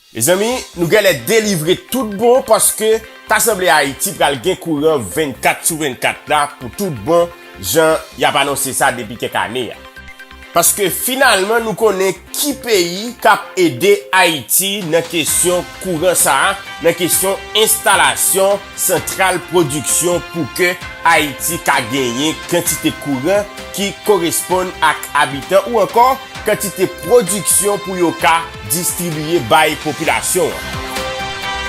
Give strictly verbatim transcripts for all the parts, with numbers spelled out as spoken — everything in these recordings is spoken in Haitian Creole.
Mezanmi, nou genlè delivre tout bon paske ta sanble Ayiti pral gen kouran vennkat sou vennkat la pou tout bon, jan y ap anonse sa depi kèk ane a. Paske finalman nou konnen ki peyi k ap ede Ayiti nan kesyon kouran sa a, nan kesyon enstalasyon santral pwodiksyon pou ke Ayiti ka genyen kantite kouran ki koresponn ak abitan ou ankò kantite pwodiksyon pou yo ka distribiye bay popilasyon an.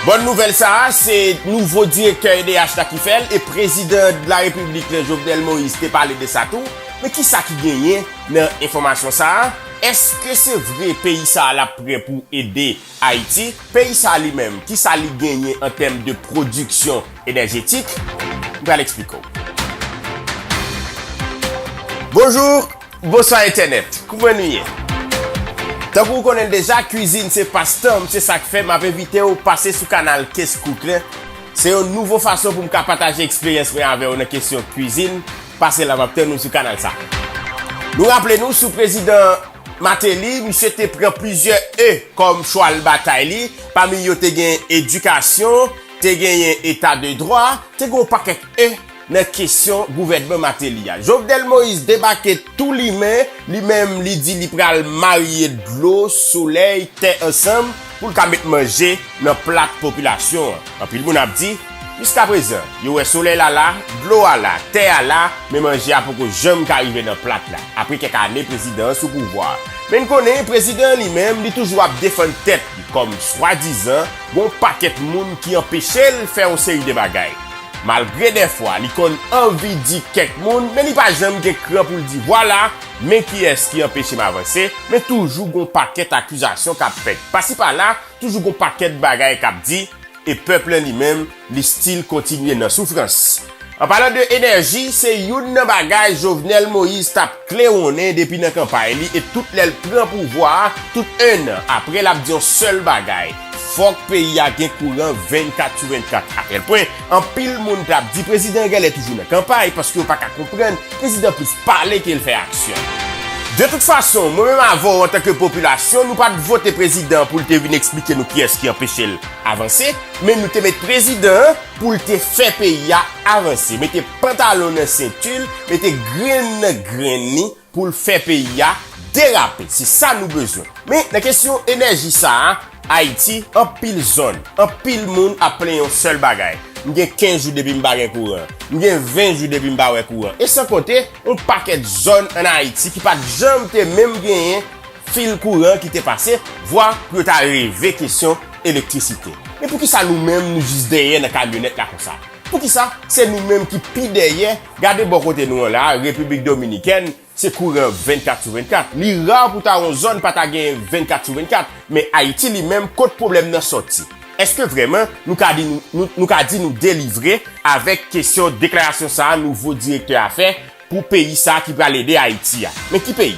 Bòn nouvèl sa a, se nouvo direktè E D H la ki fè l, e prezidan de la repiblik lan, Jovenel Moïse, te pale de sa tou. Men kisa ki genyen nan enfòmasyon sa a? Èske se vre peyi sa a l ap prè pou ede Ayiti? Peyi sa a li menm, kisa li genyen an tèm de pwodiksyon enèjetik? M pral eksplike w. Bonjou, bonswa entènèt. Kouman nou ye? Tankou w konnen l deja, kwizin se pastan m, se sa k fè m ap envite w pase sou kanal Case Cook lan. Se yon nouvo fason pou m ka pataje eksperyans mwen avè w nan kesyon kwizin. Pase la, m ap tann ou sou kanal sa. Nou raple nou sou prezidan Martelly, misye te pran plizyè E kòm chwal batay li. Pami yo te gen edikasyon, te genyen eta de dwa, te gen yon pakèt E nan kesyon gouvènman Martelly a. Jovenel Moïse debake tou limen, li menm li di li pral marye dlo, solèy, tè ansanm pou l ka met manje nan plat popilasyon an. Anpil moun ap di, jiskaprezan, yo wè solèy la la, dlo a la, tè a la, men manje a poko janm ka rive nan plat la. Apre kèk ane prezidan an sou pouvwa a. Men n konnen prezidan an li menm, li toujou ap defann tèt li kòm swadizan gon pakèt moun ki anpeche l fè yon seri de bagay. Malgre dèfwa li konn anvi di kèk moun, men li pa janm gen kran pou l di, vwala, men kiyès ki anpeche m avanse, men toujou gon pakèt akizasyon k ap fèt. Pasi pala, toujou gon pakèt bagay k ap di, e pèp lan li menm, li still kontinye nan soufrans. An palan de enèji, se youn nan bagay Jovenel Moïse t ap klewonnen depi nan kanpay li e tout lè l pran pouvwa a, tout ennan apre l ap di yon sèl bagay, fòk peyi a gen kouran vennkat sou vennkat. Atèl pwen, anpil moun t ap di prezidan an genlè toujou nan kanpay paske yo pa ka konprann prezidan plis pale ke l fè aksyon. De tout fason, mwen menm avè w antanke popilasyon, nou pa t vote prezidan pou l te vin eksplike nou kiyès ki anpeche l avanse, men nou te met prezidan an pou l te fè peyi a avanse, mete pantalon nan senti l, mete grenn nan grenn li pou l fè peyi a derape. Se sa nou bezwen. Men nan kesyon enèji sa a, Ayiti, anpil zòn, anpil moun ap plenyen yon sèl bagay. M gen kenz jou depi m pa gen kouran. M gen ven jou depi m pa wè kouran. E san konte, yon pakèt zòn ann Ayiti ki pa t janm te menm genyen fil kouran ki te pase, vwa pou yo ta reve kesyon elektrisite. Men poukisa nou menm nou jis dèyè nan kamyonèt la konsa? Poukisa se nou menm ki pi dèyè? Gade bò kote nou an la, Repiblik Dominikèn, se kouran vennkat sou vennkat. Li ra pou ta yon zòn pa ta gen vennkat sou vennkat, men Ayiti li menm, kot pwoblèm nan sòti? Èske vrèman nou ka di nou, nou, nou ka di nou delivre avèk kesyon deklarasyon sa a nouvo direktè a fè pou peyi sa a ki pral ede Ayiti a? Men ki peyi?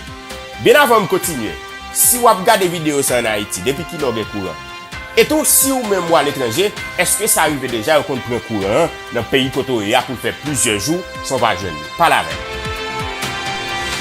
Byen avan m kontinye, si w ap gade videyo sa a ann Ayiti, depi kilè w gen kouran? E tou, si w menm w aletranje, èske sa rive deja yo konn pran kouran an nan peyi kote w ye a pou l fè plizyè jou san w pa jwenn li? Pale avè m.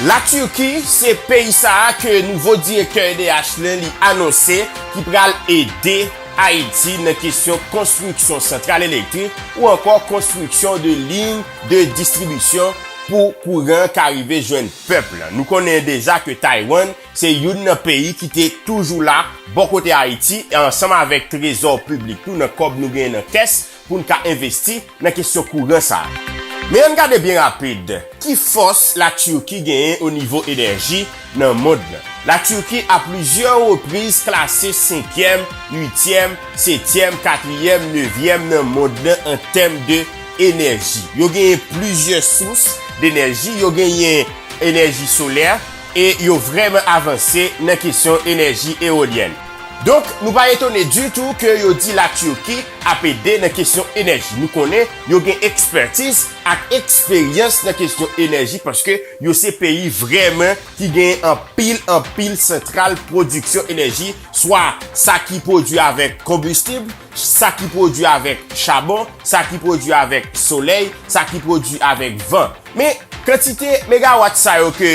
Latiki se peyi sa a ke nouvo direktè E D H lan li anonse ki pral ede Ayiti nan kesyon konstriksyon santral elektrik ou ankò konstriksyon de liy de distribisyon pou kouran ka rive jwenn pèp lan. Nou konnen deja ke Taiwan se youn nan peyi ki te toujou la bò kote Ayiti, ansanm avèk trezò piblik tou nan kòb nou genyen nan kès pou n ka envesti nan kesyon kouran sa a. Men ann gade byen rapid, ki fòs Latiki genyen o nivo enèji nan mond lan? Latiki a plizyè repriz klase senkyèm, uityèm, setyèm, katriyèm, nevyèm nan mond lan an tèm de enèji. Yo genyen plizyè sous denèji, yo genyen enèji solè, e yo vrèman avanse nan kesyon enèji ewolyèn. Donk, nou pa etone ditou ke yo di Latiki ap ede nan kesyon enèji. Nou konnen yo gen ekspètiz ak eksperyans nan kesyon enèji paske yo se peyi vrèman ki gen anpil, anpil santral pwodiksyon enèji, swa sa ki pwodui avèk konbistib, sa ki pwodui avèk chabon, sa ki pwodui avèk solèy, sa ki pwodui avèk van. Men, kantite megawat sa yo ke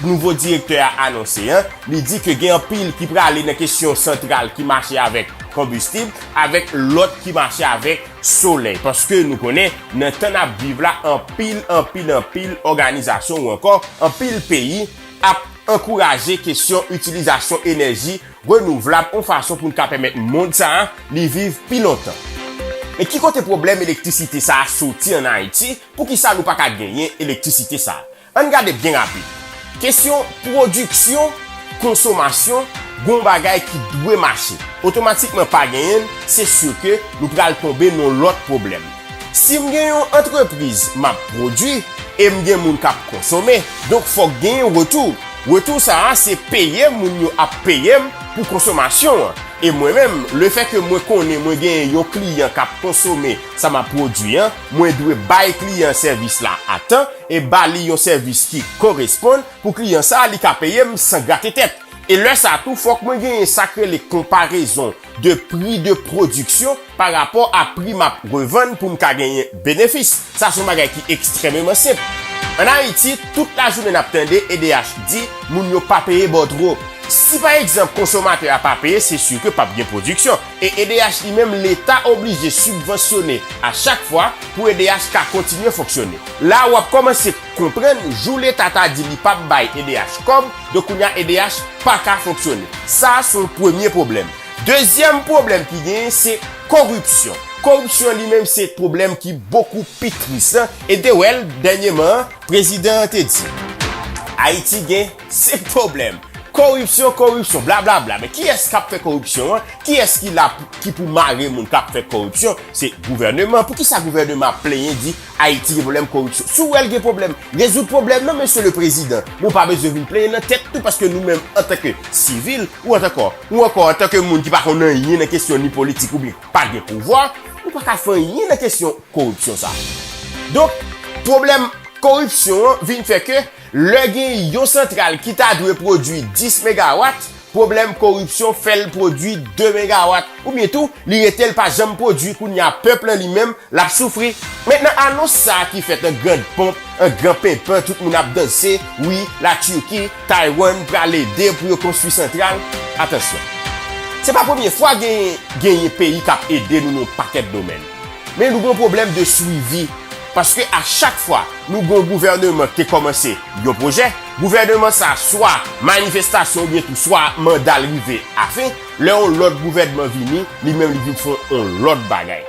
nouvo direktè a anonse an, li di ke gen anpil ki prale nan kesyon santral ki mache avèk konbistib avèk lòt ki mache avèk solèy. Paske nou konnen, nan tan n ap viv la, anpil, anpil, anpil òganizasyon ou ankò anpil peyi ap ankouraje kesyon itilizasyon enèji renouvlab yon fason pou n ka pèmèt mond sa a li viv pi lontan. Men ki kote pwoblèm elektrisite sa a soti ann Ayiti? Poukisa nou pa ka genyen elektrisite sa a? Ann gade byen rapid. Kesyon pwodiksyon, konsomasyon, gon bagay ki dwe mache. Otomatikman pa genyen l, se si ke nou pral tonbe nan yon lòt pwoblèm. Si m gen yon antrepriz m ap pwodui e m gen moun k ap konsome, donk fòk gen yon retou. Retou sa a se peye moun yo ap peye m pou konsomasyon an. E mwen menm, lefètke mwen konnen mwen gen yon kliyan k ap konsome sa m ap pwodui an, mwen dwe bay kliyan an sèvis la a tan e ba li yon sèvis ki koresponn pou kliyan sa a li ka peye m san grate tèt. E lè sa a tou, fòk mwen genyen sa k rele konparezon de pri de pwodiksyon pa rapò a pri m ap revann pou m ka genyen benefis. Sa se yon bagay ki ekstrèmeman senp. Ann Ayiti, tout lajounen n ap tande E D H di moun yo pa peye bòdwo. Si pa egzanp konsomatè a pa peye, se si ke p ap gen pwodiksyon. E E D H li menm, Leta oblije sibvansyone a chak fwa pou E D H ka kontinye fonksyone. La w ap kòmanse konprann, jou Leta ta di li p ap bay E D H kòb, donk kounye a E D H pa ka fonksyone. Sa se yon premye pwoblèm. Dezyèm pwoblèm ki genyen, se koripsyon. Koripsyon li menm se pwoblèm ki bokou pi tris. E te wè l dènyèman an, prezidan an te di, Ayiti gen senk pwoblèm. Koripsyon, koripsyon, blablabla. Men kiyès k ap fè koripsyon an? Kiyès ki la pou, ki pou mare moun k ap fè koripsyon? Se gouvèneman. Poukisa gouvèneman ap plenyen, di Ayiti gen pwoblèm koripsyon? Si w wè l gen pwoblèm, rezoud pwoblèm nan, mesye le prezidan. Men w pa bezwen vin plenyen nan tèt tou, paske nou menm, antanke sivil, ou antanke, ou ankò antanke moun ki pa konn anyen nan kesyon ni politik oubyen pa gen pouvwa, nou pa ka fè anyen nan kesyon koripsyon sa. Donk, pwoblèm koripsyon an vin fè ke lè gen yon santral ki ta dwe pwodui dis megawat, pwoblèm koripsyon fè l pwodui de megawat. Oubyen tou, li rete l pa janm pwodui, kounye a pèp lan li menm, l ap soufri. Mentnan, anons sa a ki fèt an grann ponp, an gran penpan, tout moun ap danse, wi, Latiki, Taiwan pral ede pou yo konstwi santral. Atansyon. Se pa premye fwa gen, genyen peyi k ap ede nou nan yon pakèt domèn. Men nou gen yon pwoblèm de swivi. Paske a chak fwa nou gen yon gouvèneman ki te kòmanse yon pwojè, gouvèneman sa a swa manifestasyon oubyen tou swa manda l rive afen, lè yon lòt gouvèneman vini, li menm li vin fè yon lòt bagay.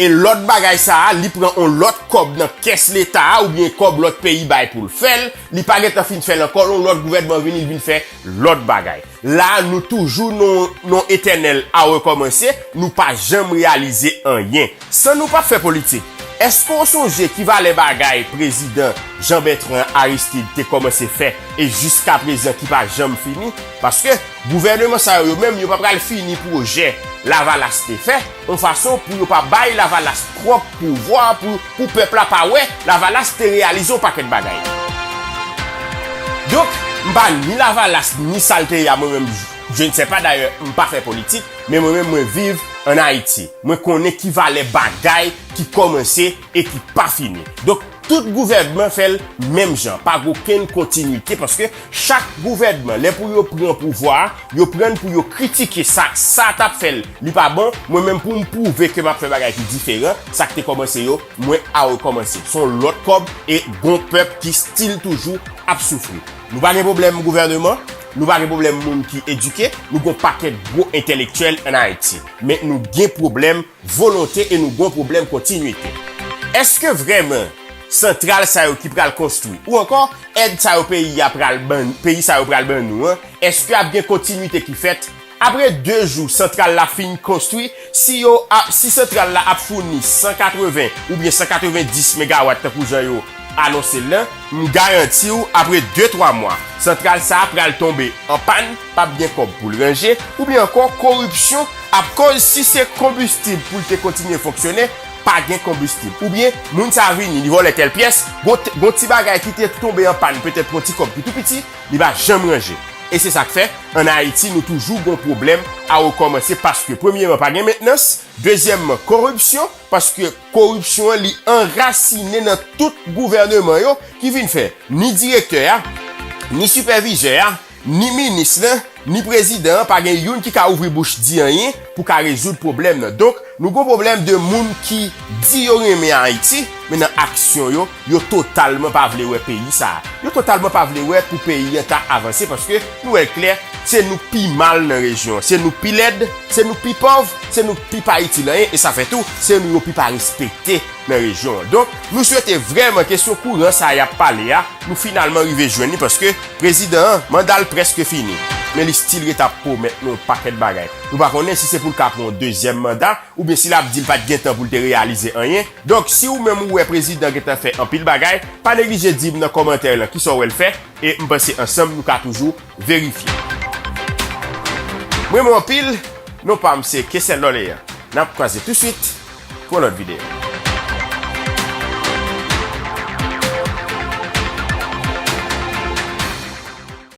E lòt bagay sa a, li pran yon lòt kòb nan kès Leta a oubyen kòb lòt peyi bay pou l fè l, li pa gentan fin fè l ankò, yon lòt gouvèneman vini, li vin fè lòt bagay. La a, nou toujou nan, nan etènèl a rekòmanse, nou pa janm reyalize anyen. San nou p ap fè politik, èske w sonje ki valè bagay prezidan Jean Bertrand Aristide te kòmanse fè e jiskaprezan ki pa janm fini? Paske gouvèneman sa yo, yo menm, yo pa pral fini pwojè Lavalas te fè, yon fason pou yo pa bay Lavalas twòp pouvwa pou, pou pèp la pa wè Lavalas te reyalize yon pakèt bagay. Donk, m pa ni Lavalas, ni sa l te ye a, mwen menm, je ne sais pas, dayè, m pa fè politik, men mwen menm, mwen viv ann Ayiti. Mwen konnen ki valè bagay ki kòmanse e ki pa fini. Donk, tout gouvènman fè l menm jan, pa gen okenn kontinwite, paske chak gouvènman, lè pou yo pran pouvwa a, yo pran l pou yo kritike sa, sa t ap fè l, li pa bon, mwen menm pou m pwouve ke m ap fè bagay ki diferan, sa k te kòmanse yo, mwen a rekòmanse. Se yon lòt kòb e gon pèp ki still toujou ap soufri. Nou pa gen pwoblèm gouvèneman, nou pa gen pwoblèm moun ki edike, nou gon pakèt gwo entèlektyèl ann Ayiti. Men nou gen pwoblèm volonte e nou gon pwoblèm kontinwite. Èske vrèman santral sa yo ki pral konstwi, ou ankò èd sa yo peyi a pral ban, peyi sa yo pral ban nou an, èske ap gen kontinwite ki fèt? Apre de jou santral la fin konstwi, si yo a, si santral la ap founi san katreven oubyen san katrevenndis megawat tankou jan yo anonse l lan, m garanti w, apre de twa mwa, santral sa a pral tonbe an pàn, p ap gen kòb pou l ranje, oubyen ankò koripsyon ap koz si se konbistib pou l te kontinye fonksyone, pa gen konbistib. Oubyen, moun sa a vini, li vòlè tèl pyès, gon t-, gon ti bagay ki te tonbe an pàn, petèt yon ti kòb ki tou piti, li pa janm ranje. E se sa k fè, ann Ayiti, nou toujou gon pwoblèm a rekòmanse paske, premyèman, pa gen mentnans, dezyèmman, koripsyon, paske koripsyon an, li anrasinen nan tout gouvèneman yo ki vin fè ni direktè a, ni sipèvizè a, ni minis lan, ni prezidan an, pa gen youn ki ka ouvri bouch di anyen pou ka rezoud pwoblèm nan. Donk, nou gon pwoblèm de moun ki di yo renmen Ayiti, men nan aksyon yo, yo totalman pa vle wè peyi sa a. Yo totalman pa vle wè pou peyi an ta avanse, paske nou wè l klè, se nou pi mal nan rejyon an. Se nou pi lèd, se nou pi pòv, se nou pi pa itil anyen, e sa fè tou, se nou yo pi pa respekte nan rejyon an. Donk, nou swete vrèman kesyon kouran sa a y ap pale a, nou finalman rive jwenn li, paske prezidan an, manda l prèske fini. Men li still ret ap pwomèt nou yon pakèt bagay. Nou pa konnen si se pou l ka pran yon dezyèm manda, oubyen si l ap di l pa t gen tan pou l te reyalize anyen. Donk, si ou menm ou wè prezidan gentan fè anpil bagay, pa neglije di m nan kòmantè lan kisa w wè l fè, e m panse ansanm nou ka toujou verifye. M renmen w anpil, non pa m se Kesèl Lòleyan. N ap kwaze touswit pou yon lòt videyo.